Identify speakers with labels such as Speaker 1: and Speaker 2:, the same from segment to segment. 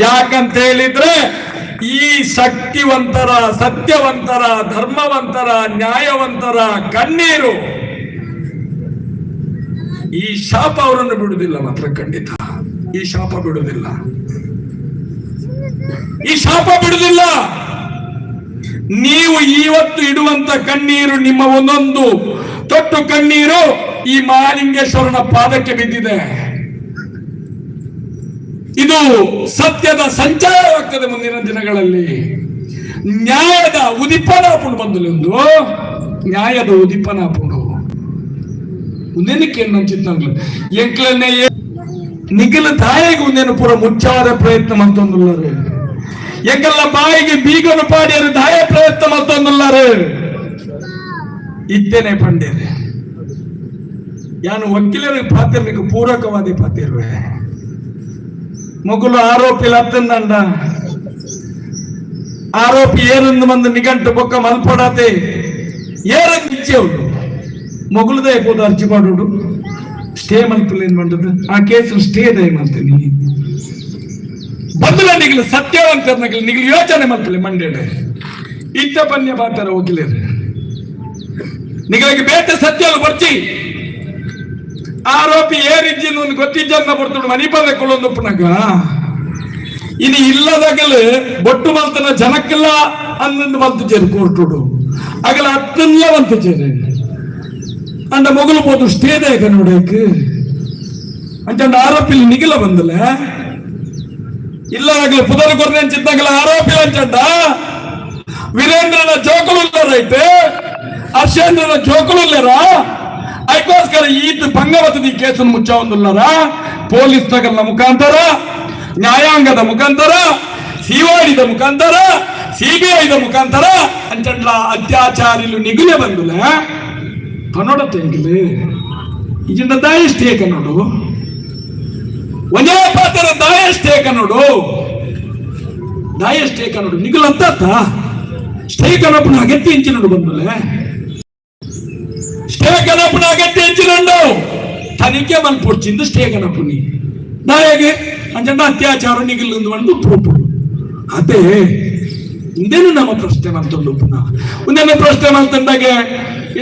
Speaker 1: ಯಾಕಂತ ಹೇಳಿದ್ರೆ ಈ ಶಕ್ತಿವಂತರ, ಸತ್ಯವಂತರ, ಧರ್ಮವಂತರ, ನ್ಯಾಯವಂತರ ಕಣ್ಣೀರು, ಈ ಶಾಪ ಅವರನ್ನು ಬಿಡುವುದಿಲ್ಲ ಮಾತ್ರ. ಖಂಡಿತ ಈ ಶಾಪ ಬಿಡುವುದಿಲ್ಲ, ಈ ಶಾಪ ಬಿಡುವುದಿಲ್ಲ. ನೀವು ಇವತ್ತು ಇಡುವಂತ ಕಣ್ಣೀರು, ನಿಮ್ಮ ಒಂದೊಂದು ತೊಟ್ಟು ಕಣ್ಣೀರು ಈ ಮಹಾಲಿಂಗೇಶ್ವರನ ಪಾದಕ್ಕೆ ಬಿದ್ದಿದೆ. ಇದು ಸತ್ಯದ ಸಂಚಾರವಾಗ್ತದೆ ಮುಂದಿನ ದಿನಗಳಲ್ಲಿ. ನ್ಯಾಯದ ಉದಿಪನ ಆಪುಂಡು ಬಂದು, ನ್ಯಾಯದ ಉದಿಪನ ಆಪುಂಡು. ಉಂದೆನಕ್ಕೆ ನಂಚಿತ್ತಂಗ್ಲು ಎಂಕ್ಲನ್ನೇ ನಿಗಲ ತಾಯಿಗೆ ಉಂದೇನು ಪೂರ ಮುಚ್ಚಾರ ಪ್ರಯತ್ನ ಮಲ್ತೊಂದುಲ್ಲಾರು. ಎಂಕಲ್ನ ಬಾಯಿಗೆ ಬೀಗನು ಪಾಡಿಯರು ದಾಯ ಪ್ರಯತ್ನ ಮಲ್ತೊಂದುಲ್ಲಾರು. ಇತ್ತೇನೆ ಪಂಡೇರೆ, ಯಾನು ವಕೀಲರಿಗೆ ಪಾತಿರ್ಲಿಕ್ಕೆ ಪೂರಕವಾದಿ ಪಾತಿರುವೆ. ಮೊಗುಲು ಆರೋಪಿ ಲತ್ತಂದಂಡ ಆರೋಪಿ ಏರೊಂದು ಬಂದು ನಿಘಂಟು ಬೊಕ್ಕ ಮಲ್ಪಡಾತೆ ಏರಂದು ಇಚ್ಚೆವಳು ಮೊಗುಲದೇ ಪೋದು ಅರ್ಜಿ ಮಾಡೋಡು, ಸ್ಟೇ ಮಲ್ಪಲ್ಲ. ಏನ್ ಮಂಡದು? ಆ ಕೇಸ್ ಸ್ಟೇ ದಯ ಮಾಡ್ತೀನಿ ಬಂದುಲ. ನಿಗಲು ಸತ್ಯವಂತರ, ನಗಲು ನಿಗಲು ಯೋಚನೆ ಮಲ್ಪಲೆ ಮಂಡೇಡೆ. ಇತ್ತ ಪನ್ಯ ಬಾತರ ವಕೀಲರು, ನಿಗಳಿಗೆ ಬೇತೆ ಸತ್ಯಲು ಬರ್ಚಿ. ಆರೋಪಿ ಏರಿಜ್ಜಿನ ಒಂದು ಗೊತ್ತಿಜ್ಜನ್ನ ಬರ್ತುಡು ಮನಿಪದ ಕೊಳೊಂದುಪ್ಪನಾಗ. ಇನಿ ಇಲ್ಲದಾಗಲು ಬೊಟ್ಟು ಮಲ್ತನ ಜನಕ್ಕೆಲ್ಲ ಅನ್ನೊಂದು ಮಲ್ತು ಚೇರು ಕೋರ್ಟುಡು ಅಗಲ ಅತ್ತಲ್ಲ ಮಂತು ಚೇರು ಅಂಡ ಮೊಗಲು ಪೋದು ಸ್ಟೇ ದೇಕ ನೋಡೇಕ್ ಅಂಚಂಡ ಆರೋಪಿ ನಿಗಿಲ ಬಂದಲ್ಲ. ಇಲ್ಲ ಆಗಲಿ ಪುದರ್ ಕೊರ್ನೆ ಅಂಚಿದ್ದಾಗಲ ಆರೋಪಿ ಅಂಚಂಡ ವೀರೇಂದ್ರನ ಜೋಕುಲು ರೈಟ್, ಹರ್ಷೇಂದ್ರನ ಜೋಕುಲು ಇಲ್ಲರ. ಅದಕ್ಕೋಸ್ಕರ ಈತ ಭಂಗವತದ ಈ ಕೇಸನ್ನು ಮುಚ್ಚ ಪೊಲೀಸ್ ತಗಲ್ನ ಮುಖಾಂತರ, ನ್ಯಾಯಾಂಗದ ಮುಖಾಂತರ, ಸಿಒಡಿದ ಮುಖಾಂತರ, ಸಿಬಿಐದ ಮುಖಾಂತರ ಅಂಚಂಡ್ಲ ಅತ್ಯಾಚಾರಿಲು ನಿಗುಲೆ ಬಂದುಲ ಕನ್ನಡ ತೆಂಗಿಲು ಇಜಿಂದ ದಾಯಷ್ಟೇ ಕನ್ನಡು ಒಂದೇ ಪಾತ್ರ ದಾಯಷ್ಟೇ ಕನ್ನಡು ದಾಯಷ್ಟೇ ಕನ್ನಡು ನಿಗುಲು ಅಂತ ಸ್ಟೇ ಕನ್ನಪ್ಪನ ಅಗತ್ಯ ಇಂಚಿನಡು ಬಂದುಲೆ. ಸ್ಟೇ ಕನಪುನ ಅಗತ್ಯ ಇಂಚಿನಂಡು ತನಿಖೆ ಮಲ್ಪೊಡ್ಚಿಂದು ಸ್ಟೇ ಕನಪುನಿ ದಾಯಗೆ ಅಂಚಂಡ ಅತ್ಯಾಚಾರ ನಿಗಿಲು ಒಂದು ಪ್ರೂಫ್ ಅದೇ. ಇಂದೇನು ನಮ್ಮ ಪ್ರಶ್ನೆ ಮಂತಂದು ಪುನಃ ಒಂದೇನು ಪ್ರಶ್ನೆ ಮಂತಂದಾಗೆ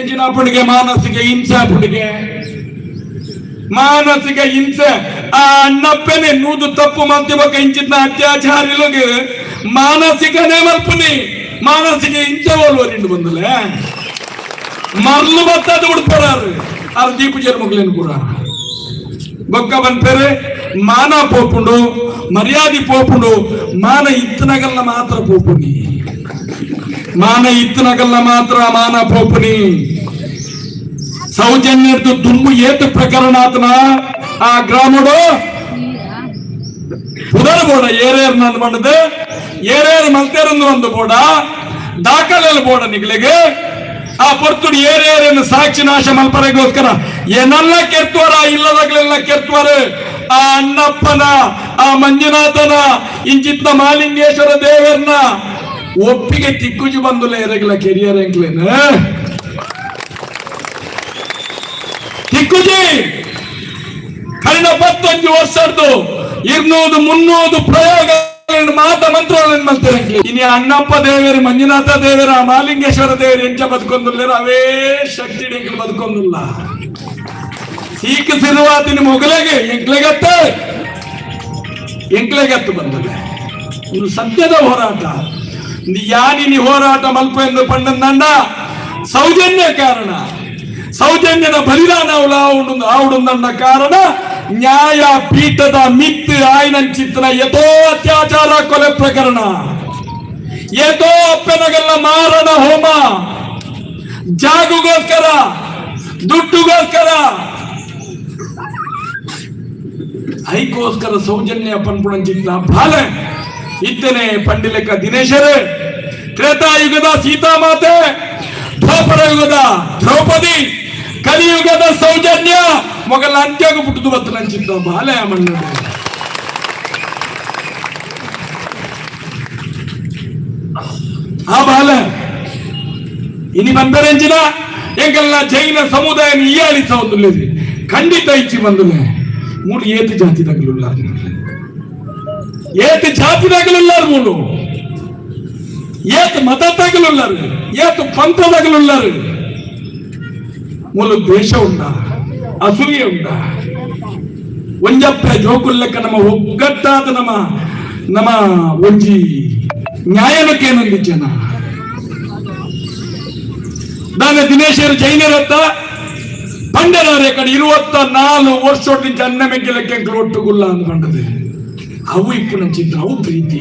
Speaker 1: ಎಂಜಿನ ಪುಣಿಗೆ ಮಾನಸಿಕ ಹಿಂಸೆ ಪುಣಿಗೆ ಮಾನಸಿಕ ಹಿಂಸೆ. ಆ ಅಣ್ಣಪ್ಪನೆ ನೂದು ತಪ್ಪು ಮಂತಿ ಇಂಚಿನ ಅತ್ಯಾಚಾರಿಲುಗೆ ಮಾನಸಿಕನೇ ಮಲ್ಪುನಿ ಮಾನಸಿಕ ಹಿಂಸೆ ಓಲ್ವರಿಂಡು ಬಂದಲೆ ಮರ್ಲು ಬತ್ತದ ಉಡ್ಪರಾರು ಆರು ದೀಪು ಜನ್ಮಗ್ಲೇನು ಕೂಡ ಬೊಕ್ಕ ಬಂದ್ಪೇರೆ ಮಾನ ಪೋಪುಂಡು, ಮರ್ಯಾದೆ ಪೋಪುಂಡು. ಮಾನ ಇತ್ತನಗಲ್ಲ ಮಾತ್ರ ಪೋಪುನಿ, ಮಾನ ಇತ್ತನಗಲ್ಲ ಮಾತ್ರ ಮಾನ ಪೋಪುನಿ. ಸೌಜನ್ಯದ್ದು ದುಂಬು ಏತು ಪ್ರಕರಣ ಆತನ ಆ ಗ್ರಾಮಡು ಪುದರ್ ಬೋಡ ಏರೇರ್ ನಂದು ಮಂಡದು ಏರೇರು ಮಲ್ತೇರಂದು ಒಂದು ಬೋಡ ದಾಖಲೆಲ್ಲ ಬೋಡ ನಿಗ್ಲಿಗೆ. ಆ ಪೊರ್ತುಡು ಏರೇರನ್ನು ಸಾಕ್ಷಿ ನಾಶ ಮಲ್ಪರೆಗೋಸ್ಕರ ಏನೆಲ್ಲ ಕೆರ್ತುವರ, ಇಲ್ಲದಾಗಲೆಲ್ಲ ಕೆರ್ತುವರು. ಆ ಅಣ್ಣಪ್ಪನ, ಆ ಮಂಜುನಾಥನ, ಇಂಚಿತ್ನ ಮಾಲಿಂಗೇಶ್ವರ ದೇವರನ್ನ ಒಪ್ಪಿಗೆ ತಿಕ್ಕುಜು ಬಂದುಲ್ಲ ಎರಗಿಲ್ಲ ಕೆರಿಯರ್ ಎಂಕ್ಲೇನ ತಿಕ್ಕುಜಿ. ಕಳೆದ 15 ವರ್ಷದ್ದು 200 300 ಪ್ರಯೋಗ ಮಾತ ಮಂತ್ರಗಳನ್ನು ಮಾಡ್ತಾರೆ. ಇನಿ ಅಣ್ಣಪ್ಪ ದೇವರು, ಮಂಜುನಾಥ ದೇವರ, ಮಾಲಿಂಗೇಶ್ವರ ದೇವರು ಎಂಚ ಬದುಕೊಂದುಲ್ಲೇರು, ಅವೇ ಶಕ್ತಿ ಎಂಕ್ಲು ಬದುಕೊಂದುಲ್ಲ. ಸೀಕ ಸಿರುವಾತಿನ ಮೊಗಲೆಗೆ ಎಂಕ್ಲೆಗತ್ತ ಎಂಕ್ಲೆಗತ್ತು ಬಂದಲೆ. ಇದು ಸತ್ಯದ ಹೋರಾಟ. ಯಾನಿನಿ ಹೋರಾಟ ಮಲ್ಪ ಎಂದು ಪಂಡಂದಂಡ ಸೌಜನ್ಯ ಕಾರಣ, ಸೌಜನ್ಯದ ಬಲಿದಾನ ಆವುಡುಂದಣ್ಣ ಕಾರಣ ನ್ಯಾಯ ಪೀಠದ ಮಿತ್ ಆಯ್ನಂಚಿತ್ತನ ಯಥೋ ಅತ್ಯಾಚಾರ ಕೊಲೆ ಪ್ರಕರಣ, ಏತೋ ಅಪ್ಪನಗಲ್ಲ ಮಾರಣ ಹೋಮ, ಜಾಗುಗೋಸ್ಕರ, ದುಡ್ಡುಗೋಸ್ಕರ, ಐಕೋಸ್ಕರ ಸೌಜನ್ಯ ಪನ್ಪುಣಂಚಿತ್ನ ಬಾಲೆ ಇತ್ತನೆ ಪಂಡಿಲೆಕ್ಕ ದಿನೇಶರೇ, ತ್ರೇತಾಯುಗದ ಸೀತಾಮಾತೆ, ದ್ವಾಪರ ಯುಗದ ದ್ರೌಪದಿ, ಕಲಿಯುಗದ ಸೌಜನ್ಯ ಮೊಗಲ ಅಂತ್ಯಾಗ ಪುಟ್ಟುದು ಬತ್ತು ನಂಚಿದ್ದ ಬಾಲೆ ಮಣ್ಣು. ಆ ಬಾಲೆ ಇನಿ ಬಂದರೆಂಚಿನ ಎಂಕಲ್ನ ಜೈನ ಸಮುದಾಯ ಈಯಾಳಿಸ ಒಂದು ಖಂಡಿತ ಇಚ್ಚಿ ಬಂದುಲೆ. ಮೂರು ಏತು ಜಾತಿ ತಗಲುಲ್ಲ. ಏತ್ ಜಾತಿದಾಗಲುಲ್ಲಾರು ಮೂಲು, ಏತ್ ಮತದಾಗಲುಲ್ಲಾರು, ಏತ್ ಪಂಥದಾಗಲುಲ್ಲಾರು. ಮೂಲು ದ್ವೇಷ ಉಂಡ, ಅಸೂಯೆ ಉಂಡ? ಒಂಜಪ್ಪ ಜೋಕುಲ್ಲೆಕ್ಕ ನಮ್ಮ ಒಗ್ಗಟ್ಟಾದ ನಮ್ಮ ನಮ್ಮ ಒಂಜಿ ನ್ಯಾಯನಕ್ಕೇನೊಂದು ಜನ ದಾನೆ. ದಿನೇಶರು ಜೈನರತ್ತ ಪಂಡರವರೇ ಕಡೆ 24 ವರ್ಷ ಅನ್ನ ಮೆಗ್ಗೆಲಕ್ಕೆ ಒಟ್ಟುಗುಲ್ಲ ಅಂದ್ಕೊಂಡது. ಅವು ಇಪ್ಪು ಚಿತ್ರ, ಅವು ಪ್ರೀತಿ,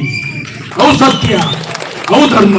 Speaker 1: ಅವು ಸತ್ಯ, ಅವು ಧರ್ಮ.